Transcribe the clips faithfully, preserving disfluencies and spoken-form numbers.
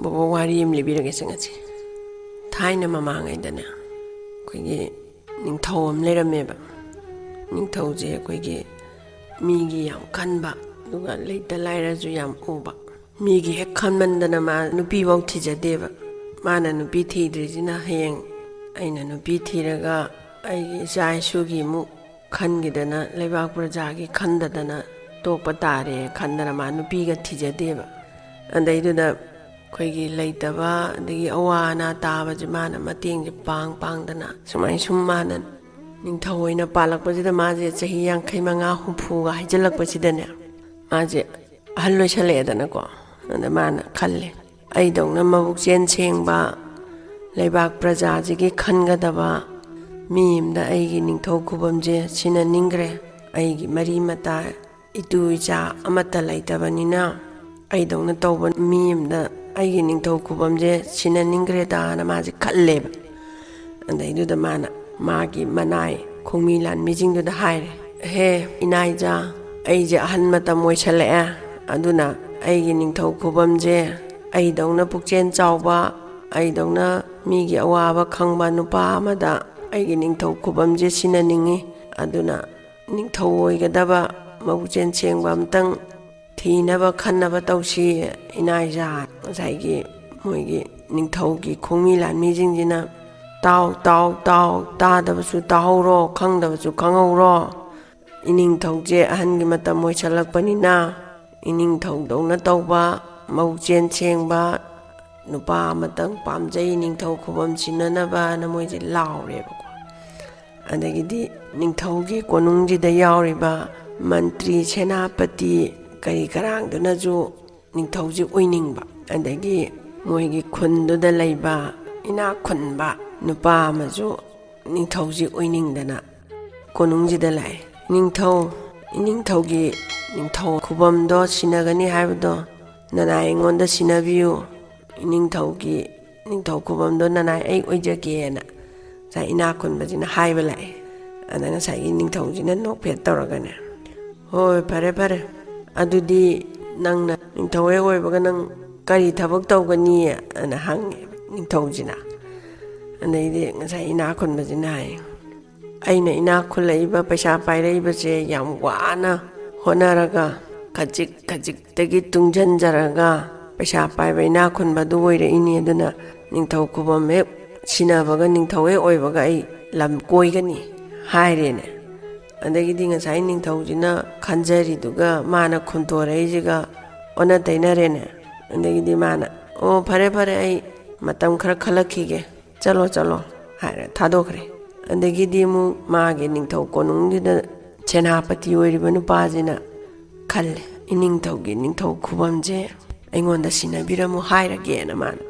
ꯕꯣꯕꯣꯛ ꯋꯥꯔꯤ ꯑꯃ ꯂꯤꯕꯤꯔꯒꯦ ꯁꯦ ꯉꯁꯤ꯫ ꯊꯥꯏꯅ ꯃꯃꯥꯡꯉꯩꯗꯅꯦ, ꯑꯩꯈꯣꯏꯒꯤ ꯅꯤꯡꯊꯧ ꯑꯃ ꯂꯩꯔꯝꯃꯦꯕ꯫ ꯅꯤꯡꯊꯧꯁꯦ ꯑꯩꯈꯣꯏꯒꯤ ꯃꯤꯒꯤ ꯌꯥꯝ ꯈꯟꯕ, ꯑꯗꯨꯒ ꯂꯩꯇ ꯂꯥꯏꯔꯁꯨ ꯌꯥꯝ ꯎꯕ꯫ ꯃꯤꯒꯤ ꯍꯦꯛ ꯈꯟꯃꯟꯗꯅ ꯃꯥ ꯅꯨꯄꯤꯐꯧ ꯊꯤꯖꯗꯦꯕ꯫ ꯃꯥꯅ ꯅꯨꯄꯤ ꯊꯤꯗ꯭ꯔꯤꯁꯤꯅ ꯍꯌꯦꯡ ꯑꯩꯅ ꯅꯨꯄꯤ ꯊꯤꯔꯒ ꯑꯩꯒꯤ ꯏꯆꯥ ꯏꯁꯨꯒꯤ ꯑꯃꯨꯛ ꯈꯟꯈꯤꯗꯅ, ꯂꯩꯕꯥꯛ ꯄ꯭ꯔꯖꯥꯒꯤ ꯈꯟꯗꯗꯅ ꯇꯣꯛꯄ ꯇꯥꯔꯦ ꯈꯟꯗꯅ ꯃꯥ ꯅꯨꯄꯤꯒ ꯊꯤꯖꯗꯦꯕ꯫ ꯑꯗꯩꯗꯨꯗ ꯑꯩꯈꯣꯏꯒꯤ ꯂꯩꯇꯕ, ꯑꯗꯒꯤ ꯑꯋꯥ ꯑꯅꯥ ꯇꯥꯕꯁꯦ ꯃꯥꯅ ꯃꯇꯦꯡꯁꯦ ꯄꯥꯡ ꯄꯥꯡꯗꯅ, ꯁꯨꯃꯥꯏꯅ ꯁꯨꯝ ꯃꯥꯅ ꯅꯤꯡꯊꯧ ꯑꯣꯏꯅ ꯄꯥꯜꯂꯛꯄꯁꯤꯗ, ꯃꯥꯁꯦ ꯆꯍꯤ ꯌꯥꯡꯈꯩ ꯃꯉꯥ, ꯍꯨꯝꯐꯨꯒ ꯍꯥꯏꯖꯤꯜꯂꯛꯄꯁꯤꯗꯅꯦ, ꯃꯥꯁꯦ ꯑꯍꯜ ꯑꯣꯏꯁꯜꯂꯛꯑꯦꯗꯅꯀꯣ꯫ ꯑꯗ ꯃꯥꯅ ꯈꯜꯂꯦ, "ꯑꯩꯗꯧꯅ ꯃꯕꯨꯛꯆꯦꯜ ꯁꯦꯡꯕ, ꯂꯩꯕꯥꯛ ꯄ꯭ꯔꯖꯥꯁꯤꯒꯤ ꯈꯟꯒꯗꯕ ꯃꯤ ꯑꯃꯗ ꯑꯩꯒꯤ ꯅꯤꯡꯊꯧ ꯈꯨꯕꯝꯁꯦ ꯁꯤꯟꯅꯅꯤꯡꯈ꯭ꯔꯦ꯫ ꯑꯩꯒꯤ ꯃꯔꯤ ꯃꯇꯥ, ꯏꯇꯨ ꯏꯆꯥ ꯑꯃꯠꯇ ꯂꯩꯇꯕꯅꯤꯅ, ꯑꯩꯗꯧꯅ ꯇꯧꯕ ꯃꯤ ꯑꯃꯗ ꯑꯩꯒꯤ ꯅꯤꯡꯊꯧ ꯈꯨꯕꯝꯁꯦ ꯁꯤꯟꯅꯅꯤꯡꯈ꯭ꯔꯦꯗꯥꯅ" ꯃꯥꯁꯦ ꯈꯜꯂꯦꯕ꯫ ꯑꯗꯩꯗꯨꯗ ꯃꯥꯅ ꯃꯥꯒꯤ ꯃꯅꯥꯏ ꯈꯣꯡꯃꯤ ꯂꯥꯟꯃꯤꯁꯤꯡꯗꯨꯗ ꯍꯥꯏꯔꯦ, "ꯍꯦ ꯏꯅꯥꯏꯖꯥ, ꯑꯩꯁꯦ ꯑꯍꯟ ꯃꯇꯝ ꯑꯣꯏꯁꯜꯂꯛꯑꯦ, ꯑꯗꯨꯅ ꯑꯩꯒꯤ ꯅꯤꯡꯊꯧ ꯈꯨꯕꯝꯁꯦ ꯑꯩꯗꯧꯅ ꯄꯨꯛꯆꯦꯜ ꯆꯥꯎꯕ, ꯑꯩꯗꯧꯅ ꯃꯤꯒꯤ ꯑꯋꯥꯕ ꯈꯪꯕ ꯅꯨꯄꯥ ꯑꯃꯗ ꯑꯩꯒꯤ ꯅꯤꯡꯊꯧ ꯈꯨꯕꯝꯁꯦ ꯁꯤꯟꯅꯅꯤꯡꯉꯤ꯫ ꯑꯗꯨꯅ ꯅꯤꯡꯊꯧ ꯑꯣꯏꯒꯗꯕ ꯃꯕꯨꯛꯆꯦꯜ ꯁꯦꯡꯕ ꯑꯝꯇꯪ ꯊꯤꯅꯕ ꯈꯟꯅꯕ ꯇꯧꯁꯤ ꯏꯅꯥꯏꯖꯥ꯫" ꯉꯁꯥꯏꯒꯤ ꯃꯣꯏꯒꯤ ꯅꯤꯡꯊꯧꯒꯤ ꯈꯣꯡꯃꯤ ꯂꯥꯟꯃꯤꯁꯤꯡꯁꯤꯅ, "ꯇꯥꯎ, ꯇꯥꯎ, ꯇꯥꯎ, ꯇꯥꯗꯕꯁꯨ ꯇꯥꯍꯧꯔꯣ, ꯈꯪꯗꯕꯁꯨ ꯈꯪꯍꯧꯔꯣ꯫ ꯏꯅꯤꯡꯊꯧꯁꯦ ꯑꯍꯟꯒꯤ ꯃꯇꯝ ꯑꯣꯏꯁꯜꯂꯛꯄꯅꯤꯅ, ꯏꯅꯤꯡꯊꯧꯗꯧꯅ ꯇꯧꯕ, ꯃꯕꯨꯛꯆꯦꯜ ꯁꯦꯡꯕ ꯅꯨꯄꯥ ꯑꯃꯇꯪ ꯄꯥꯝꯖꯩ ꯅꯤꯡꯊꯧ ꯈꯨꯕꯝ ꯁꯤꯟꯅꯅꯕꯅ" ꯃꯣꯏꯁꯦ ꯂꯥꯎꯔꯦꯕꯀꯣ꯫ ꯑꯗꯒꯤꯗꯤ ꯅꯤꯡꯊꯧꯒꯤ ꯀꯣꯅꯨꯡꯁꯤꯗ ꯌꯥꯎꯔꯤꯕ ꯃꯟꯇ꯭ꯔꯤ, ꯁꯦꯅꯥꯄꯇꯤ, ꯀꯔꯤ ꯀꯔꯥꯡꯗꯨꯅꯁꯨ ꯅꯤꯡꯊꯧꯁꯤ ꯑꯣꯏꯅꯤꯡꯕ, ꯑꯗꯒꯤ ꯃꯣꯏꯒꯤ ꯈꯨꯟꯗꯨꯗ ꯂꯩꯕ ꯏꯅꯥꯛ ꯈꯨꯟꯕ ꯅꯨꯄꯥ ꯑꯃꯁꯨ ꯅꯤꯡꯊꯧꯁꯤ ꯑꯣꯏꯅꯤꯡꯗꯅ ꯀꯣꯅꯨꯡꯁꯤꯗ ꯂꯥꯛꯑꯦ꯫ "ꯅꯤꯡꯊꯧ, ꯏꯅꯤꯡꯊꯧꯒꯤ ꯅꯤꯡꯊꯧ ꯈꯨꯕꯝꯗꯣ ꯁꯤꯟꯅꯒꯅꯤ ꯍꯥꯏꯕꯗꯣ ꯅꯅꯥꯏ ꯑꯩꯉꯣꯟꯗ ꯁꯤꯟꯅꯕꯤꯌꯨ꯫ ꯏꯅꯤꯡꯊꯧꯒꯤ, ꯅꯤꯡꯊꯧ ꯈꯨꯕꯝꯗꯣ ꯅꯅꯥꯏ ꯑꯩ ꯑꯣꯏꯖꯒꯦꯅ" ꯉꯁꯥꯏ ꯏꯅꯥꯛ ꯈꯨꯟꯕꯁꯤꯅ ꯍꯥꯏꯕ ꯂꯥꯛꯑꯦ꯫ ꯑꯗ ꯉꯁꯥꯏꯒꯤ ꯅꯤꯡꯊꯧꯁꯤꯅ ꯅꯣꯛꯐꯦꯠ ꯇꯧꯔꯒꯅꯦ, "ꯍꯣꯏ, ꯐꯔꯦ, ꯐꯔꯦ, ꯑꯗꯨꯗꯤ ꯅꯪꯅ ꯅꯤꯡꯊꯧ ꯍꯦꯛ ꯑꯣꯏꯕꯒ ꯅꯪ "ꯀꯔꯤ ꯊꯕꯛ ꯇꯧꯒꯅꯤ?" ꯑꯅ ꯍꯪꯉꯦ ꯅꯤꯡꯊꯧꯁꯤꯅ꯫ ꯑꯗꯩꯗꯤ ꯉꯁꯥꯏ ꯏꯅꯥꯛ ꯈꯨꯟꯕꯁꯤꯅ ꯍꯥꯏ, "ꯑꯩꯅ ꯏꯅꯥꯛ ꯈꯨꯜꯂꯛꯏꯕ, ꯄꯩꯁꯥ ꯄꯥꯏꯔꯛꯏꯕꯁꯦ ꯌꯥꯝ ꯋꯥꯅ ꯍꯣꯠꯅꯔꯒ, ꯈꯖꯤꯛ ꯈꯖꯤꯛꯇꯒꯤ ꯇꯨꯡꯁꯤꯟꯖꯔꯒ ꯄꯩꯁꯥ ꯄꯥꯏꯕ ꯏꯅꯥꯛ ꯈꯨꯟꯕꯗꯨ ꯑꯣꯏꯔꯛꯏꯅꯤ꯫ ꯑꯗꯨꯅ ꯅꯤꯡꯊꯧ ꯈꯨꯕꯝ ꯍꯦꯛ ꯁꯤꯟꯅꯕꯒ, ꯅꯤꯡꯊꯧ ꯍꯦꯛ ꯑꯣꯏꯕꯒ ꯑꯩ ꯂꯝ ꯀꯣꯏꯒꯅꯤ" ꯍꯥꯏꯔꯦꯅꯦ꯫ ꯑꯗꯒꯤꯗꯤ ꯉꯁꯥꯏ ꯅꯤꯡꯊꯧꯁꯤꯅ ꯈꯟꯖꯔꯤꯗꯨꯒ ꯃꯥꯅ ꯈꯨꯝꯇꯣꯔꯛꯏꯁꯤꯒ ꯑꯣꯟꯅ ꯇꯩꯅꯔꯦꯅꯦ꯫ ꯑꯗꯒꯤꯗꯤ ꯃꯥꯅ, "ꯑꯣ, ꯐꯔꯦ, ꯐꯔꯦ, ꯑꯩ ꯃꯇꯝ ꯈꯔ ꯈꯜꯂꯛꯈꯤꯒꯦ, ꯆꯠꯂꯣ, ꯆꯠꯂꯣ" ꯍꯥꯏꯔ ꯊꯥꯗꯣꯛꯈ꯭ꯔꯦ꯫ ꯑꯗꯒꯤꯗꯤ ꯑꯃꯨꯛ ꯃꯥꯒꯤ ꯅꯤꯡꯊꯧ ꯀꯣꯅꯨꯡꯗꯨꯗ ꯁꯦꯅꯥꯄꯇꯤ ꯑꯣꯏꯔꯤꯕ ꯅꯨꯄꯥꯁꯤꯅ ꯈꯜꯂꯦ, "ꯏꯅꯤꯡꯊꯧꯒꯤ ꯅꯤꯡꯊꯧ ꯈꯨꯕꯝꯁꯦ ꯑꯩꯉꯣꯟꯗ ꯁꯤꯟꯅꯕꯤꯔꯝꯃꯨ ꯍꯥꯏꯔꯒꯦꯅ" ꯃꯥꯅ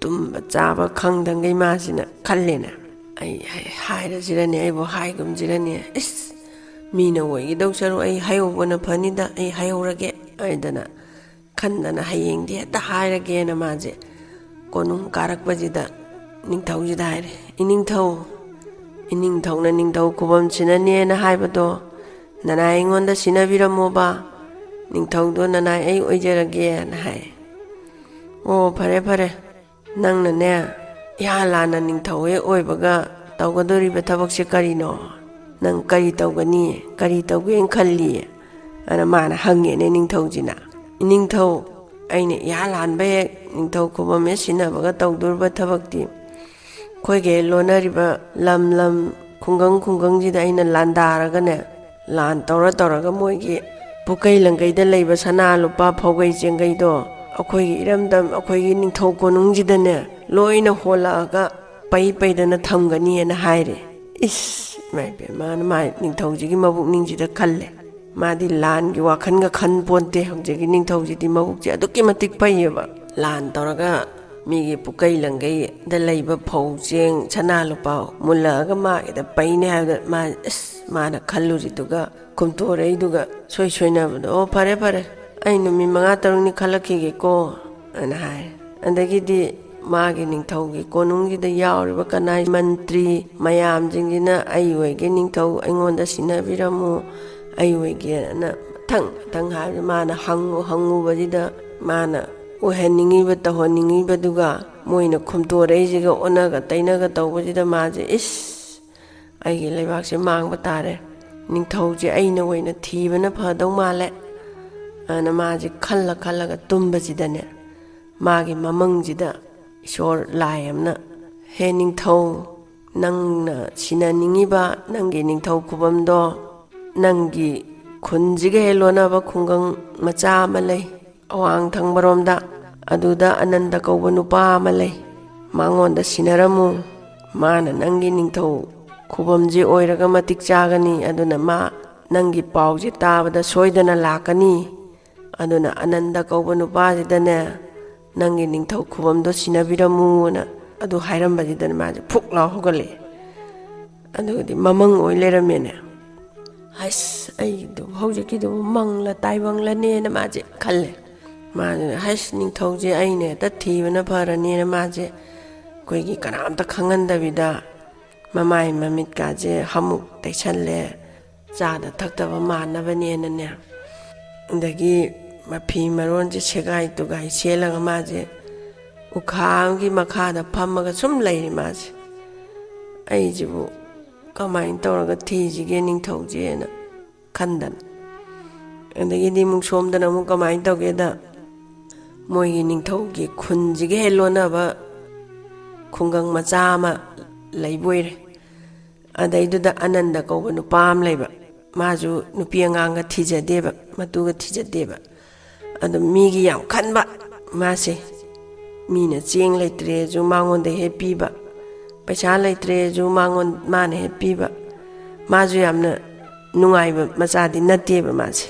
ꯇꯨꯝꯕ ꯆꯥꯕ ꯈꯪꯗꯉꯩ ꯃꯥꯁꯤꯅ ꯈꯜꯂꯦꯅꯦ, "ꯑꯩ ꯍꯥꯏ-, ꯍꯥꯏꯔꯁꯤꯔꯅꯦ, ꯑꯩꯕꯨ ꯍꯥꯏꯒꯨꯝꯁꯤꯔꯅꯦ, ꯏꯁ, ꯃꯤꯅ ꯑꯣꯏꯒꯗꯧ ꯁꯔꯨꯛ ꯑꯩ ꯍꯥꯏꯍꯧꯕꯅ ꯐꯅꯤꯗ, ꯑꯩ ꯍꯥꯏꯍꯧꯔꯒꯦ" ꯍꯥꯏꯗꯅ ꯈꯟꯗꯅ ꯍꯌꯦꯡꯗꯤ ꯍꯦꯛꯇ ꯍꯥꯏꯔꯒꯦꯅ ꯃꯥꯁꯦ ꯀꯣꯅꯨꯡ ꯀꯥꯔꯛꯄꯁꯤꯗ ꯅꯤꯡꯊꯧꯁꯤꯗ ꯍꯥꯏꯔꯦ, "ꯏꯅꯤꯡꯊꯧ, ꯏꯅꯤꯡꯊꯧꯅ ꯅꯤꯡꯊꯧ ꯈꯨꯕꯝ ꯁꯤꯟꯅꯅꯦꯅ ꯍꯥꯏꯕꯗꯣ ꯅꯅꯥꯏ ꯑꯩꯉꯣꯟꯗ ꯁꯤꯟꯅꯕꯤꯔꯝꯃꯣꯕ, ꯅꯤꯡꯊꯧꯗꯣ ꯅꯅꯥꯏ ꯑꯩ ꯑꯣꯏꯖꯔꯒꯦꯅ" ꯍꯥꯏ꯫ "ꯑꯣ, ꯐꯔꯦ, ꯐꯔꯦ, ꯅꯪꯅꯅꯦ, ꯏꯍꯥꯟ ꯍꯥꯟꯅ ꯅꯤꯡꯊꯧ ꯍꯦꯛ ꯑꯣꯏꯕꯒ ꯇꯧꯒꯗꯧꯔꯤꯕ ꯊꯕꯛꯁꯦ ꯀꯔꯤꯅꯣ? ꯅꯪ ꯀꯔꯤ ꯇꯧꯒꯅꯤ? ꯀꯔꯤ ꯇꯧꯒꯦꯅ ꯈꯜꯂꯤ?" ꯑꯅ ꯃꯥꯅ ꯍꯪꯉꯦꯅꯦ ꯅꯤꯡꯊꯧꯁꯤꯅ꯫ "ꯏꯅꯤꯡꯊꯧ, ꯑꯩꯅ ꯏꯍꯥꯟ ꯍꯥꯟꯕ ꯍꯦꯛ ꯅꯤꯡꯊꯧ ꯈꯨꯕꯝ ꯍꯦꯛ ꯁꯤꯟꯅꯕꯒ ꯇꯧꯗꯣꯔꯤꯕ ꯊꯕꯛꯇꯤ, ꯑꯩꯈꯣꯏꯒ ꯍꯦꯛ ꯂꯣꯟꯅꯔꯤꯕ ꯂꯝ ꯂꯝ, ꯈꯨꯡꯒꯪ ꯈꯨꯡꯒꯪꯁꯤꯗ ꯑꯩꯅ ꯂꯥꯟꯗꯥꯔꯒꯅꯦ, ꯂꯥꯟ ꯇꯧꯔ ꯇꯧꯔꯒ ꯃꯣꯏꯒꯤ ꯄꯨꯀꯩ ꯂꯪꯒꯩꯗ ꯂꯩꯕ ꯁꯅꯥ ꯂꯨꯄꯥ ꯐꯧꯒꯩ ꯆꯦꯡꯒꯩꯗꯣ ꯑꯩꯈꯣꯏꯒꯤ ꯏꯔꯝꯗꯝ, ꯑꯩꯈꯣꯏꯒꯤ ꯅꯤꯡꯊꯧ ꯀꯣꯅꯨꯡꯁꯤꯗꯅꯦ ꯂꯣꯏꯅ ꯍꯣꯜꯂꯛꯑꯒ ꯄꯩ ꯄꯩꯗꯅ ꯊꯝꯒꯅꯤꯅ" ꯍꯥꯏꯔꯦ꯫ ꯏꯁ, ꯏꯃꯥ ꯏꯕꯦꯝꯃ, ꯃꯥꯅ ꯃꯥꯏ ꯅꯤꯡꯊꯧꯁꯤꯒꯤ ꯃꯕꯨꯛꯅꯤꯡꯁꯤꯗ ꯈꯜꯂꯦ꯫ ꯃꯥꯗꯤ ꯂꯥꯟꯒꯤ ꯋꯥꯈꯜꯒ ꯈꯟ ꯄꯣꯟꯇꯦ꯫ ꯍꯧꯖꯤꯛꯀꯤ ꯅꯤꯡꯊꯧꯁꯤꯗꯤ ꯃꯕꯨꯛꯁꯦ ꯑꯗꯨꯛꯀꯤ ꯃꯇꯤꯛ ꯐꯩꯌꯦꯕ꯫ ꯂꯥꯟ ꯇꯧꯔꯒ ꯃꯤꯒꯤ ꯄꯨꯀꯩ ꯂꯪꯒꯩꯗ ꯂꯩꯕ ꯐꯧ ꯆꯦꯡ ꯁꯅꯥ ꯂꯨꯄꯥ ꯃꯨꯜꯂꯛꯑꯒ ꯃꯥꯒꯤꯗ ꯄꯩꯅꯦ ꯍꯥꯏꯕꯗ ꯃꯥ, ꯑꯁ, ꯃꯥꯅ ꯈꯜꯂꯨꯔꯤꯗꯨꯒ ꯈꯨꯝꯇꯣꯔꯛꯏꯗꯨꯒ ꯁꯣꯏ ꯁꯣꯏꯅꯕꯗꯣ꯫ "ꯑꯣ, ꯐꯔꯦ, ꯐꯔꯦ, ꯑꯩ ꯅꯨꯃꯤꯠ ꯃꯉꯥ ꯇꯔꯨꯛꯅꯤ ꯈꯜꯂꯛꯈꯤꯒꯦꯀꯣ" ꯑꯅ ꯍꯥꯏ꯫ ꯑꯗꯒꯤꯗꯤ ꯃꯥꯒꯤ ꯅꯤꯡꯊꯧꯒꯤ ꯀꯣꯅꯨꯡꯒꯤꯗ ꯌꯥꯎꯔꯤꯕ ꯀꯅꯥꯏ ꯃꯟꯇ꯭ꯔꯤ ꯃꯌꯥꯝꯁꯤꯡꯁꯤꯅ "ꯑꯩ ꯑꯣꯏꯒꯦ ꯅꯤꯡꯊꯧ, ꯑꯩꯉꯣꯟꯗ ꯁꯤꯟꯅꯕꯤꯔꯝꯃꯨ, ꯑꯩ ꯑꯣꯏꯒꯦꯅ" ꯃꯊꯪ ꯃꯊꯪ ꯍꯥꯏꯕꯗ ꯃꯥꯅ ꯍꯪꯉꯨ-, ꯍꯪꯉꯨꯕꯁꯤꯗ ꯃꯥꯅ ꯑꯣꯏꯍꯟꯅꯤꯡꯉꯤꯕ, ꯇꯧꯍꯟꯅꯤꯡꯉꯤꯕꯗꯨꯒ ꯃꯣꯏꯅ ꯈꯨꯝꯇꯣꯔꯛꯏꯁꯤꯒ ꯑꯣꯟꯅꯒ ꯇꯩꯅꯒ ꯇꯧꯕꯁꯤꯗ ꯃꯥꯁꯦ, "ꯏꯁ, ꯑꯩꯒꯤ ꯂꯩꯕꯥꯛꯁꯦ ꯃꯥꯡꯕ ꯇꯥꯔꯦ, ꯅꯤꯡꯊꯧꯁꯦ ꯑꯩꯅ ꯑꯣꯏꯅ ꯊꯤꯕꯅ ꯐꯗꯧ ꯃꯥꯜꯂꯦ" ꯑꯅ ꯃꯥꯁꯦ ꯈꯜꯂ ꯈꯜꯂꯒ ꯇꯨꯝꯕꯁꯤꯗꯅꯦ, ꯃꯥꯒꯤ ꯃꯃꯪꯁꯤꯗ ꯏꯁꯣꯔ ꯂꯥꯏ ꯑꯃꯅ, "ꯍꯦ ꯅꯤꯡꯊꯧ, ꯅꯪꯅ ꯁꯤꯟꯅꯅꯤꯡꯉꯤꯕ ꯅꯪꯒꯤ ꯅꯤꯡꯊꯧ ꯈꯨꯕꯝꯗꯣ ꯅꯪꯒꯤ ꯈꯨꯟꯁꯤꯒ ꯍꯦꯛ ꯂꯣꯟꯅꯕ ꯈꯨꯡꯒꯪ ꯃꯆꯥ ꯑꯃ ꯂꯩ ꯑꯋꯥꯡ ꯊꯪꯕꯔꯣꯝꯗ꯫ ꯑꯗꯨꯗ ꯑꯅꯟꯗ ꯀꯧꯕ ꯅꯨꯄꯥ ꯑꯃ ꯂꯩ, ꯃꯉꯣꯟꯗ ꯁꯤꯟꯅꯔꯝꯃꯨ꯫ ꯃꯥꯅ ꯅꯪꯒꯤ ꯅꯤꯡꯊꯧ ꯈꯨꯕꯝꯁꯤ ꯑꯣꯏꯔꯒ ꯃꯇꯤꯛ ꯆꯥꯒꯅꯤ꯫ ꯑꯗꯨꯅ ꯃꯥ ꯅꯪꯒꯤ ꯄꯥꯎꯁꯦ ꯇꯥꯕꯗ ꯁꯣꯏꯗꯅ ꯂꯥꯛꯀꯅꯤ꯫ ꯑꯗꯨꯅ ꯑꯅꯟꯗ ꯀꯧꯕ ꯅꯨꯄꯥꯁꯤꯗꯅꯦ, ꯅꯪꯒꯤ ꯅꯤꯡꯊꯧ ꯈꯨꯕꯝꯗꯣ ꯁꯤꯟꯅꯕꯤꯔꯝꯃꯨꯅ" ꯑꯗꯨ ꯍꯥꯏꯔꯝꯕꯁꯤꯗꯅꯦ ꯃꯥꯁꯦ ꯐꯨꯛ ꯂꯥꯎ ꯍꯧꯒꯠꯂꯛꯑꯦ꯫ ꯑꯗꯨꯒꯗꯤ ꯃꯃꯪ ꯑꯣꯏ ꯂꯩꯔꯝꯃꯦꯅꯦ꯫ "ꯍꯩꯁ, ꯑꯩꯗꯨ ꯍꯧꯖꯤꯛꯀꯤꯗꯨꯕꯨ ꯃꯪꯂ ꯇꯥꯏꯕꯪꯂꯅꯦꯅ" ꯃꯥꯁꯦ ꯈꯜꯂꯦ꯫ ꯃꯥꯗꯨꯅ, "ꯍꯩꯁ, ꯅꯤꯡꯊꯧꯁꯦ ꯑꯩꯅ ꯍꯦꯛꯇ ꯊꯤꯕꯅ ꯐꯔꯅꯦꯅ" ꯃꯥꯁꯦ ꯑꯩꯈꯣꯏꯒꯤ ꯀꯅꯥꯝꯇ ꯈꯪꯍꯟꯗꯕꯤꯗ ꯃꯃꯥꯏ ꯃꯃꯤꯠꯀꯥꯁꯦ ꯍꯥꯃꯨꯛ ꯇꯩꯁꯜꯂꯦ, ꯆꯥꯗ ꯊꯛꯇꯕ ꯃꯥꯟꯅꯕꯅꯦꯅꯅꯦ꯫ ꯑꯗꯒꯤ ꯃꯐꯤ ꯃꯔꯣꯟꯁꯦ ꯁꯦꯒꯥꯏ ꯇꯨꯒꯥꯏ ꯁꯦꯠꯂꯒ ꯃꯥꯁꯦ ꯎꯈꯥ ꯑꯃꯒꯤ ꯃꯈꯥꯗ ꯐꯝꯃꯒ ꯁꯨꯝ ꯂꯩꯔꯤ ꯃꯥꯁꯦ꯫ "ꯑꯩꯁꯤꯕꯨ ꯀꯃꯥꯏꯅ ꯇꯧꯔꯒ ꯊꯤꯁꯤꯒꯦ ꯅꯤꯡꯊꯧꯁꯦꯅ" ꯈꯟꯗꯅ꯫ ꯑꯗꯒꯤꯗꯤ ꯑꯃꯨꯛ ꯁꯣꯝꯗꯅ ꯑꯃꯨꯛ ꯀꯃꯥꯏꯅ ꯇꯧꯒꯦꯗ, ꯃꯣꯏꯒꯤ ꯅꯤꯡꯊꯧꯒꯤ ꯈꯨꯟꯁꯤꯒ ꯍꯦꯛ ꯂꯣꯟꯅꯕ ꯈꯨꯡꯒꯪ ꯃꯆꯥ ꯑꯃ ꯂꯩꯕ ꯑꯣꯏꯔꯦ꯫ ꯑꯗꯩꯗꯨꯗ ꯑꯅꯟꯗ ꯀꯧꯕ ꯅꯨꯄꯥ ꯑꯃ ꯂꯩꯕ, ꯃꯥꯁꯨ ꯅꯨꯄꯤ ꯑꯉꯥꯡꯒ ꯊꯤꯖꯗꯦꯕ, ꯃꯇꯨꯒ ꯊꯤꯖꯗꯦꯕ꯫ ꯑꯗꯨ ꯃꯤꯒꯤ ꯌꯥꯝ ꯈꯟꯕ ꯃꯥꯁꯦ꯫ ꯃꯤꯅ ꯆꯦꯡ ꯂꯩꯇ꯭ꯔꯦꯁꯨ ꯃꯉꯣꯟꯗ ꯍꯦꯛ ꯄꯤꯕ, ꯄꯩꯁꯥ ꯂꯩꯇ꯭ꯔꯦꯁꯨ ꯃꯉꯣꯟ, ꯃꯥꯅ ꯍꯦꯛ ꯄꯤꯕ꯫ ꯃꯥꯁꯨ ꯌꯥꯝꯅ ꯅꯨꯡꯉꯥꯏꯕ ꯃꯆꯥꯗꯤ ꯅꯠꯇꯦꯕ ꯃꯥꯁꯦ꯫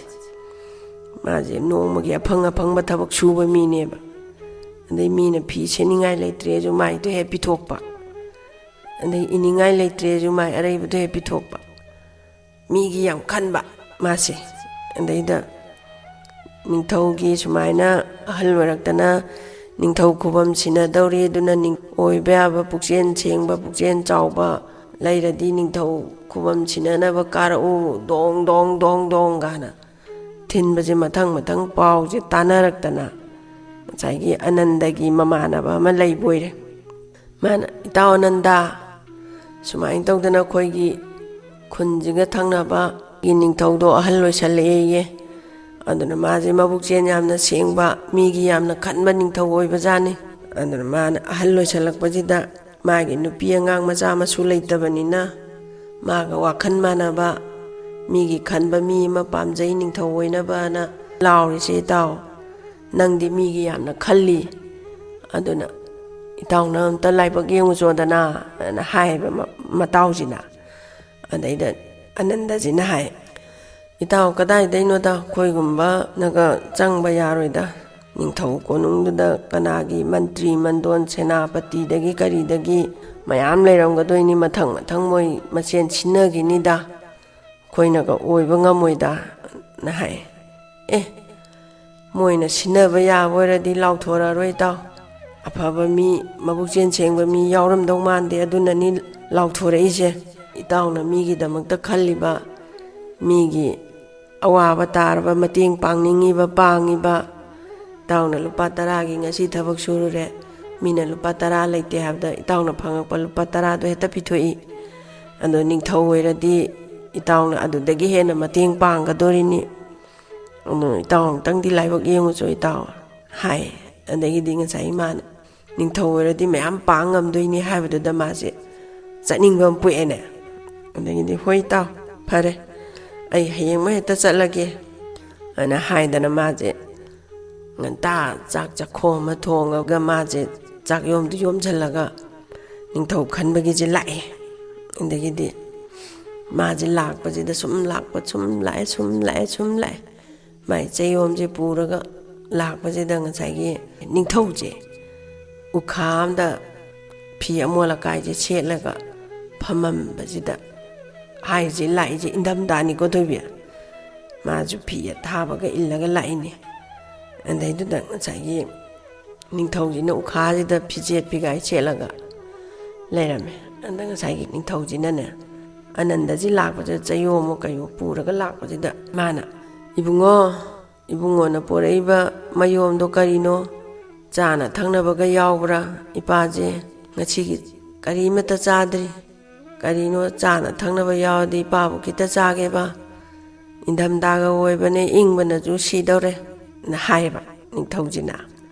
ꯃꯥꯁꯦ ꯅꯣꯡꯃꯒꯤ ꯑꯐꯪ ꯑꯐꯪꯕ ꯊꯕꯛ ꯁꯨꯕ ꯃꯤꯅꯦꯕ꯫ ꯑꯗꯩ ꯃꯤꯅ ꯐꯤ ꯁꯦꯠꯅꯤꯡꯉꯥꯏ ꯂꯩꯇ꯭ꯔꯦꯁꯨ ꯃꯥꯏꯗꯣ ꯍꯦꯛ ꯄꯤꯊꯣꯛꯄ, ꯑꯗꯩ ꯏꯅꯤꯡꯉꯥꯏ ꯂꯩꯇ꯭ꯔꯦꯁꯨ ꯃꯥꯏ ꯑꯔꯩꯕꯗꯣ ꯍꯦꯛ ꯄꯤꯊꯣꯛꯄ꯫ ꯃꯤꯒꯤ ꯌꯥꯝ ꯈꯟꯕ ꯃꯥꯁꯦ꯫ ꯑꯗꯩꯗ ꯅꯤꯡꯊꯧꯒꯤ ꯁꯨꯃꯥꯏꯅ ꯑꯍꯜ ꯑꯣꯏꯔꯛꯇꯅ ꯅꯤꯡꯊꯧ ꯈꯨꯕꯝ ꯁꯤꯟꯅꯗꯧꯔꯤ, ꯑꯗꯨꯅ ꯅꯤꯡ-, ꯑꯣꯏꯕ ꯌꯥꯕ ꯄꯨꯛꯆꯦꯜ ꯁꯦꯡꯕ, ꯄꯨꯛꯆꯦꯜ ꯆꯥꯎꯕ ꯂꯩꯔꯗꯤ ꯅꯤꯡꯊꯧ ꯈꯨꯕꯝ ꯁꯤꯟꯅꯅꯕ ꯀꯥꯔꯛꯎ, ꯗꯣꯡ ꯗꯣꯡ ꯗꯣꯡ ꯗꯣꯡ ꯀꯥꯏꯅ ꯊꯤꯟꯕꯁꯦ ꯃꯊꯪ ꯃꯊꯪ ꯄꯥꯎꯁꯦ ꯇꯥꯅꯔꯛꯇꯅ ꯉꯁꯥꯏꯒꯤ ꯑꯅꯟꯗꯒꯤ ꯃꯃꯥꯟꯅꯕ ꯑꯃ ꯂꯩꯕ ꯑꯣꯏꯔꯦ꯫ ꯃꯥꯅ, "ꯏꯇꯥꯎ ꯑꯅꯟꯗ, ꯁꯨꯃꯥꯏꯅ ꯇꯧꯗꯅ ꯑꯩꯈꯣꯏꯒꯤ ꯈꯨꯟꯁꯤꯒ ꯊꯪꯅꯕꯒꯤ ꯅꯤꯡꯊꯧꯗꯣ ꯑꯍꯜ ꯑꯣꯏꯁꯜꯂꯛꯑꯦꯌꯦ꯫ ꯑꯗꯨꯅ ꯃꯥꯁꯦ ꯃꯕꯨꯛꯆꯦꯜ ꯌꯥꯝꯅ ꯁꯦꯡꯕ, ꯃꯤꯒꯤ ꯌꯥꯝꯅ ꯈꯟꯕ ꯅꯤꯡꯊꯧ ꯑꯣꯏꯕꯖꯥꯠꯅꯤ꯫ ꯑꯗꯨꯅ ꯃꯥꯅ ꯑꯍꯜ ꯑꯣꯏꯁꯜꯂꯛꯄꯁꯤꯗ ꯃꯥꯒꯤ ꯅꯨꯄꯤ ꯑꯉꯥꯡ ꯃꯆꯥ ꯃꯁꯨ ꯂꯩꯇꯕꯅꯤꯅ ꯃꯥꯒ ꯋꯥꯈꯜ ꯃꯥꯟꯅꯕ, ꯃꯤꯒꯤ ꯈꯟꯕ ꯃꯤ ꯑꯃ ꯄꯥꯝꯖꯩ ꯅꯤꯡꯊꯧ ꯑꯣꯏꯅꯕꯅ ꯂꯥꯎꯔꯤꯁꯦ ꯏꯇꯥꯎ꯫ ꯅꯪꯗꯤ ꯃꯤꯒꯤ ꯌꯥꯝꯅ ꯈꯜꯂꯤ꯫ ꯑꯗꯨꯅ ꯏꯇꯥꯎꯅ ꯑꯝꯇ ꯂꯥꯏꯕꯛ ꯌꯦꯡꯉꯨꯆꯣꯗꯅ" ꯑꯅ ꯍꯥꯏꯌꯦꯕ ꯃ-, ꯃꯇꯥꯎꯁꯤꯅ꯫ ꯑꯗꯩꯗ ꯑꯅꯟꯗꯁꯤꯅ ꯍꯥꯏ, "ꯏꯇꯥꯎ, ꯀꯗꯥꯏꯗꯩꯅꯣꯗ, ꯑꯩꯈꯣꯏꯒꯨꯝꯕꯅꯒ ꯆꯪꯕ ꯌꯥꯔꯣꯏꯗ꯫ ꯅꯤꯡꯊꯧ ꯀꯣꯅꯨꯡꯗꯨꯗ ꯀꯅꯥꯒꯤ ꯃꯟꯇ꯭ꯔꯤ ꯃꯟꯗꯣꯟ, ꯁꯦꯅꯥꯄꯇꯤꯗꯒꯤ ꯀꯔꯤꯗꯒꯤ ꯃꯌꯥꯝ ꯂꯩꯔꯝꯒꯗꯣꯏꯅꯤ, ꯃꯊꯪ ꯃꯊꯪ ꯃꯣꯏ ꯃꯁꯦꯟ ꯁꯤꯟꯅꯈꯤꯅꯤꯗ, ꯑꯩꯈꯣꯏꯅꯒ ꯑꯣꯏꯕ ꯉꯝꯃꯣꯏꯗ" ꯅ ꯍꯥꯏ꯫ "ꯑꯦ, ꯃꯣꯏꯅ ꯁꯤꯟꯅꯕ ꯌꯥꯕ ꯑꯣꯏꯔꯗꯤ ꯂꯥꯎꯊꯣꯔꯛꯑꯔꯣꯏ ꯏꯇꯥꯎ꯫ ꯑꯐꯕ ꯃꯤ, ꯃꯕꯨꯛꯆꯦꯜ ꯁꯦꯡꯕ ꯃꯤ ꯌꯥꯎꯔꯝꯗꯧ ꯃꯥꯟꯗꯦ, ꯑꯗꯨꯅꯅꯤ ꯂꯥꯎꯊꯣꯔꯛꯏꯁꯦ꯫ ꯏꯇꯥꯎꯅ ꯃꯤꯒꯤꯗꯃꯛꯇ ꯈꯜꯂꯤꯕ, ꯃꯤꯒꯤ ꯑꯋꯥꯕ ꯇꯥꯔꯕ ꯃꯇꯦꯡ ꯄꯥꯡꯅꯤꯡꯉꯤꯕ, ꯄꯥꯡꯉꯤꯕ꯫ ꯏꯇꯥꯎꯅ ꯂꯨꯄꯥ ꯇꯔꯥꯒꯤ ꯉꯁꯤ ꯊꯕꯛ ꯁꯨꯔꯨꯔꯦ, ꯃꯤꯅ ꯂꯨꯄꯥ ꯇꯔꯥ ꯂꯩꯇꯦ ꯍꯥꯏꯕꯗ ꯏꯇꯥꯎꯅ ꯐꯪꯉꯛꯄ ꯂꯨꯄꯥ ꯇꯔꯥꯗꯣ ꯍꯦꯛꯇ ꯄꯤꯊꯣꯛꯏ꯫ ꯑꯗꯣ ꯅꯤꯡꯊꯧ ꯑꯣꯏꯔꯗꯤ ꯏꯇꯥꯎꯅ ꯑꯗꯨꯗꯒꯤ ꯍꯦꯟꯅ ꯃꯇꯦꯡ ꯄꯥꯡꯒꯗꯣꯔꯤꯅꯤ꯫ ꯑꯗꯣ ꯏꯇꯥꯎ ꯑꯃꯨꯛꯇꯪꯗꯤ ꯂꯥꯏꯕꯛ ꯌꯦꯡꯉꯨꯆꯣ ꯏꯇꯥꯎ" ꯍꯥꯏ꯫ ꯑꯗꯒꯤꯗꯤ ꯉꯁꯥꯏ ꯏꯃꯥꯅ ꯅꯤꯡꯊꯧ ꯑꯣꯏꯔꯗꯤ ꯃꯌꯥꯝ ꯄꯥꯡ ꯉꯝꯗꯣꯏꯅꯤ ꯍꯥꯏꯕꯗꯨꯗ ꯃꯥꯁꯦ ꯆꯠꯅꯤꯡꯕ ꯑꯃ ꯄꯣꯛꯑꯦꯅꯦ꯫ ꯑꯗꯒꯤꯗꯤ, "ꯍꯣꯏ ꯏꯇꯥꯎ, ꯐꯔꯦ, ꯑꯩ ꯍꯌꯦꯡꯃꯛ ꯍꯦꯛꯇ ꯆꯠꯂꯒꯦ" ꯑꯅ ꯍꯥꯏꯗꯅ ꯃꯥꯁꯦ ꯉꯟꯇꯥ ꯆꯥꯛ ꯆꯥꯛꯈꯣꯝ ꯑꯃ ꯊꯣꯡꯉꯒ ꯃꯥꯁꯦ ꯆꯥꯛ ꯌꯣꯝꯗꯨ ꯌꯣꯝꯁꯤꯜꯂꯒ ꯅꯤꯡꯊꯧ ꯈꯟꯕꯒꯤꯁꯦ ꯂꯥꯛꯑꯦ꯫ ꯑꯗꯒꯤꯗꯤ ꯃꯥꯁꯦ ꯂꯥꯛꯄꯁꯤꯗ ꯁꯨꯝ ꯂꯥꯛꯄ, ꯁꯨꯝ ꯂꯥꯛꯑꯦ, ꯁꯨꯝ ꯂꯥꯛꯑꯦ, ꯁꯨꯝ ꯂꯥꯛꯑꯦ꯫ ꯃꯥꯏ ꯆꯌꯣꯝꯁꯦ ꯄꯨꯔꯒ ꯂꯥꯛꯄꯁꯤꯗ ꯉꯁꯥꯏꯒꯤ ꯅꯤꯡꯊꯧꯁꯦ ꯎꯈꯥ ꯑꯃꯗ ꯐꯤ ꯑꯃꯣꯠ ꯑꯀꯥꯏꯁꯦ ꯁꯦꯠꯂꯒ ꯐꯝꯃꯝꯕꯁꯤꯗ, ꯍꯥꯏꯔꯤꯁꯦ ꯂꯥꯛꯏꯁꯦ ꯏꯪꯊꯝꯊꯥꯅꯤꯀꯣ ꯊꯣꯏꯕꯤ, ꯃꯥꯁꯨ ꯐꯤ ꯑꯊꯥꯕꯒ ꯏꯜꯂꯒ ꯂꯥꯛꯏꯅꯦ꯫ ꯑꯗꯩꯗꯨꯗ ꯉꯁꯥꯏꯒꯤ ꯅꯤꯡꯊꯧꯁꯤꯅ ꯎꯈꯥꯁꯤꯗ ꯐꯤꯖꯦꯠ ꯐꯤꯒꯥꯏ ꯁꯦꯠꯂꯒ ꯂꯩꯔꯝꯃꯦ꯫ ꯑꯗ ꯉꯁꯥꯏꯒꯤ ꯅꯤꯡꯊꯧꯁꯤꯅꯅꯦ, ꯑꯅꯟꯗꯁꯤ ꯂꯥꯛꯄꯁꯤꯗ ꯆꯌꯣꯝꯃꯣ ꯀꯩꯌꯣ ꯄꯨꯔꯒ ꯂꯥꯛꯄꯁꯤꯗ ꯃꯥꯅ, "ꯏꯕꯨꯡꯉꯣ, ꯏꯕꯨꯡꯉꯣꯅ ꯄꯣꯔꯛꯏꯕ ꯃꯌꯣꯝꯗꯣ ꯀꯔꯤꯅꯣ? ꯆꯥꯅ ꯊꯛꯅꯕꯒ ꯌꯥꯎꯕ꯭ꯔꯥ? ꯏꯄꯥꯁꯦ ꯉꯁꯤꯒꯤ ꯀꯔꯤꯃꯠꯇ ꯆꯥꯗ꯭ꯔꯤ꯫ ꯀꯔꯤꯅꯣ ꯆꯥꯅ ꯊꯛꯅꯕ ꯌꯥꯎꯔꯗꯤ ꯏꯄꯥꯕꯨ ꯈꯤꯇ ꯆꯥꯒꯦꯕ꯫ ꯏꯪꯊꯝꯊꯥꯒ ꯑꯣꯏꯕꯅꯦ, ꯏꯪꯕꯅꯁꯨ ꯁꯤꯗꯧꯔꯦ ꯅ ꯍꯥꯏꯌꯦꯕ ꯅꯤꯡꯊꯧꯁꯤꯅ꯫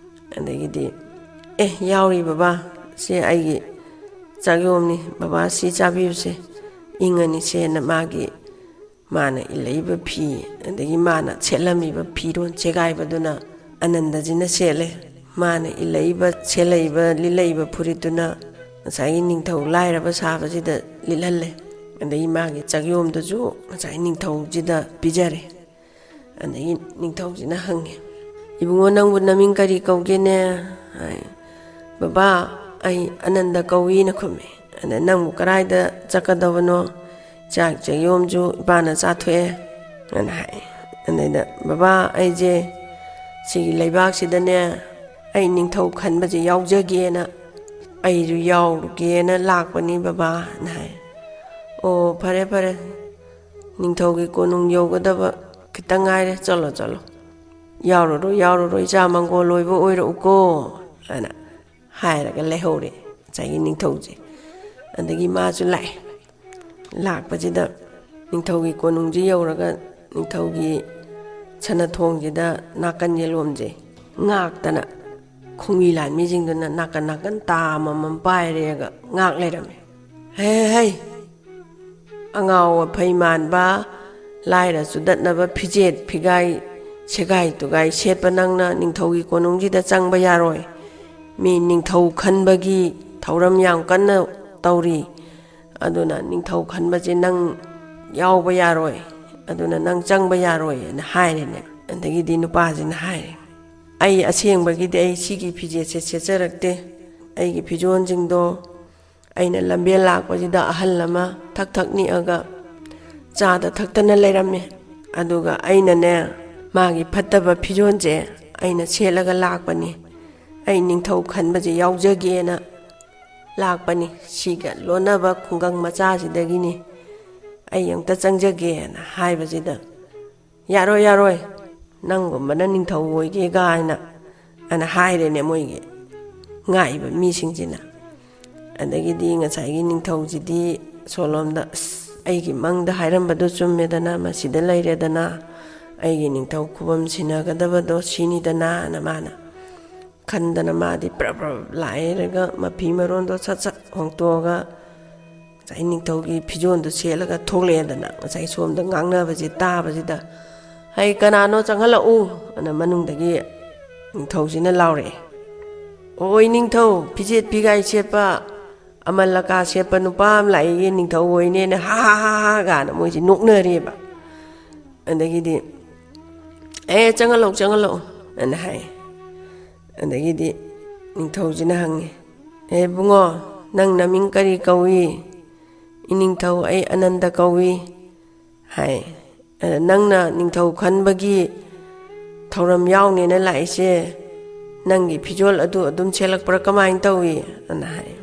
ꯑꯗꯒꯤꯗꯤ, "ꯑꯦ, ꯌꯥꯎꯔꯤ ꯕꯕꯥ, ꯁꯦ ꯑꯩꯒꯤ ꯆꯥꯛꯌꯣꯝꯅꯤ, ꯕꯕꯥ ꯁꯤ ꯆꯥꯕꯤꯌꯨꯁꯦ, ꯏꯪꯉꯅꯤꯁꯦꯅ" ꯃꯥꯒꯤ, ꯃꯥꯅ ꯏꯜꯂꯛꯏꯕ ꯐꯤ, ꯑꯗꯒꯤ ꯃꯥꯅ ꯁꯦꯠꯂꯝꯃꯤꯕ ꯐꯤꯔꯣꯜ ꯆꯦꯒꯥꯏꯕꯗꯨꯅ ꯑꯅꯟꯗꯁꯤꯅ ꯁꯦꯠꯂꯦ꯫ ꯃꯥꯅ ꯏꯜꯂꯛꯏꯕ, ꯁꯦꯠꯂꯛꯏꯕ, ꯂꯤꯠꯂꯛꯏꯕ ꯐꯨꯔꯤꯠꯇꯨꯅ ꯉꯁꯥꯏꯒꯤ ꯅꯤꯡꯊꯧ ꯂꯥꯏꯔꯕ ꯁꯥꯕꯁꯤꯗ ꯂꯤꯠꯍꯜꯂꯦ꯫ ꯑꯗꯒꯤ ꯃꯥꯒꯤ ꯆꯥꯛꯌꯣꯝꯗꯨꯁꯨ ꯉꯁꯥꯏ ꯅꯤꯡꯊꯧꯁꯤꯗ ꯄꯤꯖꯔꯦ꯫ ꯑꯗꯒꯤ ꯅꯤꯡꯊꯧꯁꯤꯅ ꯍꯪꯉꯦ, "ꯏꯕꯨꯡꯉꯣ, ꯅꯪꯕꯨ ꯅꯃꯤꯡ ꯀꯔꯤ ꯀꯧꯒꯦꯅꯦ?" ꯍꯥꯏ꯫ "ꯕꯕꯥ, ꯑꯩ ꯑꯅꯟꯗ ꯀꯧꯏꯅ" ꯈꯨꯝꯃꯦ꯫ "ꯑꯗ ꯅꯪꯕꯨ ꯀꯗꯥꯏꯗ ꯆꯠꯀꯗꯕꯅꯣ? ꯆꯥꯛ ꯆꯥꯌꯣꯝꯁꯨ ꯏꯄꯥꯅ ꯆꯥꯊꯣꯛꯑꯦ" ꯑꯅ ꯍꯥꯏ꯫ ꯑꯗꯩꯗ, "ꯕꯕꯥ, ꯑꯩꯁꯦ ꯁꯤꯒꯤ ꯂꯩꯕꯥꯛꯁꯤꯗꯅꯦ, ꯑꯩ ꯅꯤꯡꯊꯧ ꯈꯟꯕꯁꯦ ꯌꯥꯎꯖꯒꯦꯅ, ꯑꯩꯁꯨ ꯌꯥꯎꯔꯨꯒꯦꯅ ꯂꯥꯛꯄꯅꯤ ꯕꯕꯥ" ꯑꯅ ꯍꯥꯏ꯫ "ꯑꯣ, ꯐꯔꯦ ꯐꯔꯦ, ꯅꯤꯡꯊꯧꯒꯤ ꯀꯣꯅꯨꯡ ꯌꯧꯒꯗꯕ ꯈꯤꯇꯪ ꯉꯥꯏꯔꯦ, ꯆꯠꯂꯣ ꯆꯠꯂꯣ, ꯌꯥꯎꯔꯨꯔꯣ ꯌꯥꯎꯔꯨꯔꯣ, ꯏꯆꯥ ꯃꯪꯒꯣꯜ ꯑꯣꯏꯕ ꯑꯣꯏꯔꯛꯎꯀꯣ" ꯑꯅ ꯍꯥꯏꯔꯒ ꯂꯩꯍꯧꯔꯦ ꯉꯁꯥꯏꯒꯤ ꯅꯤꯡꯊꯧꯁꯦ꯫ ꯑꯗꯒꯤ ꯃꯥꯁꯨ ꯂꯥꯛꯑꯦ꯫ ꯂꯥꯛꯄꯁꯤꯗ ꯅꯤꯡꯊꯧꯒꯤ ꯀꯣꯅꯨꯡꯁꯤ ꯌꯧꯔꯒ ꯅꯤꯡꯊꯧꯒꯤ ꯁꯅꯥꯊꯣꯡꯁꯤꯗ ꯅꯥꯀꯟ ꯌꯦꯂꯣꯝꯁꯦ ꯉꯥꯛꯇꯅ ꯈꯣꯡꯃꯤ ꯂꯥꯟꯃꯤꯁꯤꯡꯗꯨꯅ ꯅꯥꯀꯟ ꯅꯥꯀꯟ ꯇꯥ ꯑꯃꯃꯝ ꯄꯥꯏꯔꯦꯒ ꯉꯥꯛ ꯂꯩꯔꯝꯃꯦ꯫ "ꯍꯦ ꯍꯦ, ꯑꯉꯥꯎ ꯑꯐꯩ ꯃꯥꯟꯕ, ꯂꯥꯏꯔ ꯆꯨꯗꯠꯅꯕ ꯐꯤꯖꯦꯠ ꯐꯤꯒꯥꯏ, ꯁꯦꯒꯥꯏ ꯇꯨꯒꯥꯏ ꯁꯦꯠꯄ ꯅꯪꯅ ꯅꯤꯡꯊꯧꯒꯤ ꯀꯣꯅꯨꯡꯁꯤꯗ ꯆꯪꯕ ꯌꯥꯔꯣꯏ꯫ ꯃꯤ ꯅꯤꯡꯊꯧ ꯈꯟꯕꯒꯤ ꯊꯧꯔꯝ ꯌꯥꯝ ꯀꯟꯅ ꯇꯧꯔꯤ꯫ ꯑꯗꯨꯅ ꯅꯤꯡꯊꯧ ꯈꯟꯕꯁꯦ ꯅꯪ ꯌꯥꯎꯕ ꯌꯥꯔꯣꯏ꯫ ꯑꯗꯨꯅ ꯅꯪ ꯆꯪꯕ ꯌꯥꯔꯣꯏ" ꯑꯅ ꯍꯥꯏꯔꯦꯅꯦ꯫ ꯑꯗꯒꯤꯗꯤ ꯅꯨꯄꯥꯁꯤꯅ ꯍꯥꯏꯔꯦ, "ꯑꯩ ꯑꯁꯦꯡꯕꯒꯤꯗꯤ ꯑꯩ ꯁꯤꯒꯤ ꯐꯤꯖꯦꯠꯁꯦ ꯁꯦꯠꯆꯔꯛꯇꯦ꯫ ꯑꯩꯒꯤ ꯐꯤꯖꯣꯜꯁꯤꯡꯗꯣ ꯑꯩꯅ ꯂꯝꯕꯦꯜ ꯂꯥꯛꯄꯁꯤꯗ ꯑꯍꯜ ꯑꯃ ꯊꯛ ꯊꯛ ꯅꯤꯛꯑꯒ ꯆꯥꯗ ꯊꯛꯇꯅ ꯂꯩꯔꯝꯃꯦ꯫ ꯑꯗꯨꯒ ꯑꯩꯅꯅꯦ, ꯃꯥꯒꯤ ꯐꯠꯇꯕ ꯐꯤꯖꯣꯜꯁꯦ ꯑꯩꯅ ꯁꯦꯠꯂꯒ ꯂꯥꯛꯄꯅꯤ꯫ ꯑꯩ ꯅꯤꯡꯊꯧ ꯈꯟꯕꯁꯦ ꯌꯥꯎꯖꯒꯦꯅ ꯂꯥꯛꯄꯅꯤ꯫ ꯁꯤꯒ ꯂꯣꯟꯅꯕ ꯈꯨꯡꯒꯪ ꯃꯆꯥꯁꯤꯗꯒꯤꯅꯤ꯫ ꯑꯩ ꯑꯝꯇ ꯆꯪꯖꯒꯦꯅ" ꯍꯥꯏꯕꯁꯤꯗ, "ꯌꯥꯔꯣꯏ, ꯌꯥꯔꯣꯏ, ꯅꯪꯒꯨꯝꯕꯅ ꯅꯤꯡꯊꯧ ꯑꯣꯏꯒꯦ ꯀꯥꯏꯅ ꯑꯅ ꯍꯥꯏꯔꯦꯅꯦ ꯃꯣꯏꯒꯤ ꯉꯥꯛꯏꯕ ꯃꯤꯁꯤꯡꯁꯤꯅ꯫ ꯑꯗꯒꯤꯗꯤ ꯉꯁꯥꯏꯒꯤ ꯅꯤꯡꯊꯧꯁꯤꯗꯤ ꯁꯣꯂꯣꯝꯗ, "ꯑꯁ, ꯑꯩꯒꯤ ꯃꯪꯗ ꯍꯥꯏꯔꯝꯕꯗꯣ ꯆꯨꯝꯃꯦꯗꯅ, ꯃꯁꯤꯗ ꯂꯩꯔꯦꯗꯅ, ꯑꯩꯒꯤ ꯅꯤꯡꯊꯧ ꯈꯨꯕꯝ ꯁꯤꯟꯅꯒꯗꯕꯗꯣ ꯁꯤꯅꯤꯗꯅ" ꯑꯅ ꯃꯥꯅ ꯈꯟꯗꯅ ꯃꯥꯗꯤ ꯄ꯭ꯔꯞ ꯄ꯭ꯔꯞ ꯂꯥꯛꯑꯦꯔꯒ ꯃꯐꯤ ꯃꯔꯣꯟꯗꯣ ꯁꯠ ꯁꯠ ꯍꯣꯡꯇꯣꯛꯑꯒ ꯉꯁꯥꯏ ꯅꯤꯡꯊꯧꯒꯤ ꯐꯤꯖꯣꯜꯗꯣ ꯁꯦꯠꯂꯒ ꯊꯣꯛꯂꯛꯑꯦꯗꯅ꯫ ꯉꯁꯥꯏ ꯁꯣꯝꯗ ꯉꯥꯡꯅꯕꯁꯦ ꯇꯥꯕꯁꯤꯗ, "ꯍꯩ, ꯀꯅꯥꯅꯣ, ꯆꯪꯍꯜꯂꯛꯎ" ꯑꯅ ꯃꯅꯨꯡꯗꯒꯤ ꯅꯤꯡꯊꯧꯁꯤꯅ ꯂꯥꯎꯔꯛꯑꯦ꯫ "ꯑꯣꯏ ꯅꯤꯡꯊꯧ, ꯐꯤꯖꯦꯠ ꯐꯤꯒꯥꯏ ꯁꯦꯠꯄ, ꯑꯃꯜ ꯑꯀꯥ ꯁꯦꯠꯄ ꯅꯨꯄꯥ ꯑꯃ ꯂꯥꯛꯏꯌꯦ, ꯅꯤꯡꯊꯧ ꯑꯣꯏꯅꯦꯅ, ꯍꯥ ꯍꯥ ꯍꯥ ꯍꯥ" ꯒꯥꯅ ꯃꯣꯏꯁꯦ ꯅꯣꯛꯅꯔꯦꯕ꯫ ꯑꯗꯒꯤꯗꯤ, "ꯑꯦ, ꯆꯪꯍꯜꯂꯛꯎ, ꯆꯪꯍꯜꯂꯛꯎ" ꯑꯅ ꯍꯥꯏ꯫ ꯑꯗꯒꯤꯗꯤ ꯅꯤꯡꯊꯧꯁꯤꯅ ꯍꯪꯉꯦ, "ꯑꯦ ꯏꯕꯨꯡꯉꯣ, ꯅꯪ ꯅꯃꯤꯡ ꯀꯔꯤ ꯀꯧꯏ?" "ꯏꯅꯤꯡꯊꯧ, ꯑꯩ ꯑꯅꯟꯗ ꯀꯧꯏ" ꯍꯥꯏ꯫ "ꯑꯗ ꯅꯪꯅ ꯅꯤꯡꯊꯧ ꯈꯟꯕꯒꯤ ꯊꯧꯔꯝ ꯌꯥꯎꯅꯦꯅ ꯂꯥꯛꯏꯁꯦ ꯅꯪꯒꯤ ꯐꯤꯖꯣꯜ ꯑꯗꯨ ꯑꯗꯨꯝ ꯁꯦꯠꯂꯛꯄ꯭ꯔꯥ, ꯀꯃꯥꯏꯅ ꯇꯧꯏ?" ꯑꯅ ꯍꯥꯏ꯫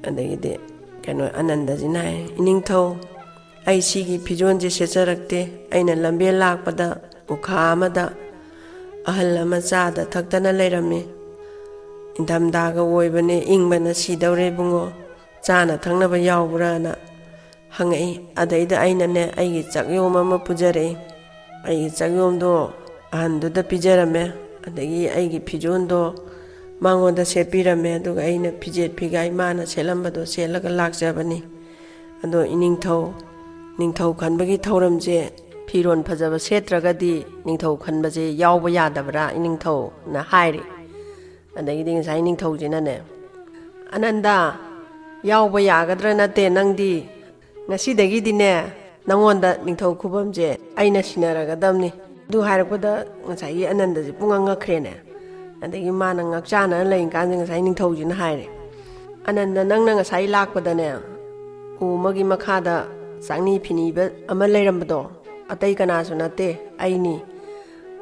ꯑꯗꯒꯤꯗꯤ ꯀꯩꯅꯣ, ꯑꯅꯟꯗꯁꯤꯅ ꯍꯥꯏ, "ꯏꯅꯤꯡꯊꯧ, ꯑꯩ ꯁꯤꯒꯤ ꯐꯤꯖꯣꯜꯁꯦ ꯁꯦꯠꯆꯔꯛꯇꯦ꯫ ꯑꯩꯅ ꯂꯝꯕꯦꯜ ꯂꯥꯛꯄꯗ ꯎꯈꯥ ꯑꯃꯗ ꯑꯍꯜ ꯑꯃ ꯆꯥꯗ ꯊꯛꯇꯅ ꯂꯩꯔꯝꯃꯤ꯫ ꯏꯪꯊꯝꯊꯥꯒ ꯑꯣꯏꯕꯅꯦ, ꯏꯪꯕꯅ ꯁꯤꯗꯧꯔꯦ ꯏꯕꯨꯡꯉꯣ꯫ ꯆꯥꯅ ꯊꯛꯅꯕ ꯌꯥꯎꯕ꯭ꯔꯥꯅ ꯍꯪꯉꯛꯏ꯫ ꯑꯗꯩꯗ ꯑꯩꯅꯅꯦ, ꯑꯩꯒꯤ ꯆꯥꯛꯌꯣꯝ ꯑꯃ ꯄꯨꯖꯔꯛꯏ꯫ ꯑꯩꯒꯤ ꯆꯥꯛꯌꯣꯝꯗꯣ ꯑꯍꯟꯗꯨꯗ ꯄꯤꯖꯔꯝꯃꯦ꯫ ꯑꯗꯒꯤ ꯑꯩꯒꯤ ꯐꯤꯖꯣꯜꯗꯣ ꯃꯉꯣꯟꯗ ꯁꯦꯠꯄꯤꯔꯝꯃꯦ꯫ ꯑꯗꯨꯒ ꯑꯩꯅ ꯐꯤꯖꯦꯠ ꯐꯤꯒꯥꯏ ꯃꯥꯅ ꯁꯦꯠꯂꯝꯕꯗꯣ ꯁꯦꯠꯂꯒ ꯂꯥꯛꯆꯕꯅꯤ꯫ ꯑꯗꯣ ꯏꯅꯤꯡꯊꯧ, ꯅꯤꯡꯊꯧ ꯈꯟꯕꯒꯤ ꯊꯧꯔꯝꯁꯦ ꯐꯤꯔꯣꯜ ꯐꯖꯕ ꯁꯦꯠꯇ꯭ꯔꯒꯗꯤ ꯅꯤꯡꯊꯧ ꯈꯟꯕꯁꯦ ꯌꯥꯎꯕ ꯌꯥꯗꯕ꯭ꯔꯥ ꯏꯅꯤꯡꯊꯧꯅ?" ꯍꯥꯏꯔꯦ꯫ ꯑꯗꯒꯤꯗꯤ ꯉꯁꯥꯏ ꯅꯤꯡꯊꯧꯁꯤꯅꯅꯦ, "ꯑꯅꯟꯗ, ꯌꯥꯎꯕ ꯌꯥꯒꯗ꯭ꯔꯥ ꯅꯠꯇꯦ, ꯅꯪꯗꯤ ꯉꯁꯤꯗꯒꯤꯗꯤꯅꯦ, ꯅꯪꯉꯣꯟꯗ ꯅꯤꯡꯊꯧ ꯈꯨꯕꯝꯁꯦ ꯑꯩꯅ ꯁꯤꯟꯅꯔꯒꯗꯕꯅꯤ"꯫ ꯑꯗꯨ ꯍꯥꯏꯔꯛꯄꯗ ꯉꯁꯥꯏꯒꯤ ꯑꯅꯟꯗꯁꯦ ꯄꯨꯡꯉꯛ ꯉꯛꯈ꯭ꯔꯦꯅꯦ꯫ ꯑꯗꯒꯤ ꯃꯥꯅ ꯉꯛꯆꯥꯅ ꯂꯩꯔꯤꯀꯥꯟꯗ ꯉꯁꯥꯏ ꯅꯤꯡꯊꯧꯁꯤꯅ ꯍꯥꯏꯔꯦ, "ꯑꯅꯟꯗ, ꯅꯪꯅ ꯉꯁꯥꯏ ꯂꯥꯛꯄꯗꯅꯦ, ꯎ ꯑꯃꯒꯤ ꯃꯈꯥꯗ ꯆꯥꯛꯅꯤ ꯐꯤꯅꯤꯕ ꯑꯃ ꯂꯩꯔꯝꯕꯗꯣ, ꯑꯇꯩ ꯀꯅꯥꯁꯨ ꯅꯠꯇꯦ, ꯑꯩꯅꯤ꯫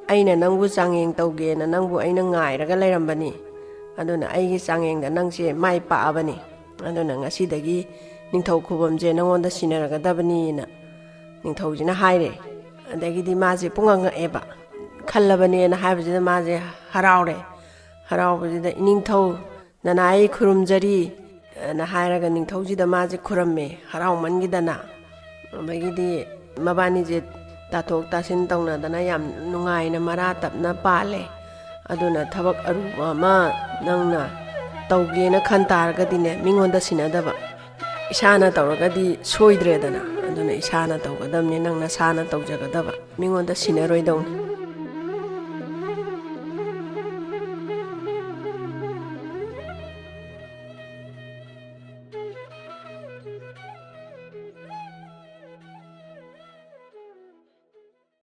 ꯑꯩꯅ ꯅꯪꯕꯨ ꯆꯥꯡꯌꯦꯡ ꯇꯧꯒꯦꯅ ꯅꯪꯕꯨ ꯑꯩꯅ ꯉꯥꯏꯔꯒ ꯂꯩꯔꯝꯕꯅꯤ꯫ ꯑꯗꯨꯅ ꯑꯩꯒꯤ ꯆꯥꯡꯌꯦꯡꯗ ꯅꯪꯁꯦ ꯃꯥꯏ ꯄꯥꯛꯑꯕꯅꯤ꯫ ꯑꯗꯨꯅ ꯉꯁꯤꯗꯒꯤ ꯅꯤꯡꯊꯧ ꯈꯨꯕꯝꯁꯦ ꯅꯪꯉꯣꯟꯗ ꯁꯤꯟꯅꯔꯒꯗꯕꯅꯤꯅ" ꯅꯤꯡꯊꯧꯁꯤꯅ ꯍꯥꯏꯔꯦ꯫ ꯑꯗꯒꯤꯗꯤ ꯃꯥꯁꯦ ꯄꯨꯡꯉꯛ ꯉꯛꯑꯦꯕ꯫ ꯈꯜꯂꯕꯅꯦꯅ ꯍꯥꯏꯕꯁꯤꯗ ꯃꯥꯁꯦ ꯍꯔꯥꯎꯔꯦ꯫ ꯍꯔꯥꯎꯕꯁꯤꯗ "ꯏꯅꯤꯡꯊꯧ, ꯅꯅꯥꯏ ꯈꯨꯔꯨꯝꯖꯔꯤ" ꯑꯅ ꯍꯥꯏꯔꯒ ꯅꯤꯡꯊꯧꯁꯤꯗ ꯃꯥꯁꯦ ꯈꯨꯔꯝꯃꯦ, ꯍꯔꯥꯎꯃꯟꯈꯤꯗꯅ꯫ ꯑꯗꯒꯤꯗꯤ ꯃꯕꯥꯅꯤꯁꯦ ꯇꯥꯊꯣꯛ ꯇꯥꯁꯤꯟ ꯇꯧꯅꯗꯅ ꯌꯥꯝ ꯅꯨꯡꯉꯥꯏꯅ ꯃꯔꯥ ꯇꯞꯅ ꯄꯥꯜꯂꯦ꯫ ꯑꯗꯨꯅ ꯊꯕꯛ ꯑꯔꯨꯕ ꯑꯃ ꯅꯪꯅ ꯇꯧꯒꯦꯅ ꯈꯟ ꯇꯥꯔꯒꯗꯤꯅꯦ, ꯃꯤꯉꯣꯟꯗ ꯁꯤꯟꯅꯗꯕ, ꯏꯁꯥꯅ ꯇꯧꯔꯒꯗꯤ ꯁꯣꯏꯗ꯭ꯔꯦꯗꯅ꯫ ꯑꯗꯨꯅ ꯏꯁꯥꯅ ꯇꯧꯒꯗꯕꯅꯤ, ꯅꯪ ꯅꯁꯥꯅ ꯇꯧꯖꯒꯗꯕ, ꯃꯤꯉꯣꯟꯗ ꯁꯤꯟꯅꯔꯣꯏꯗꯧꯅꯤ꯫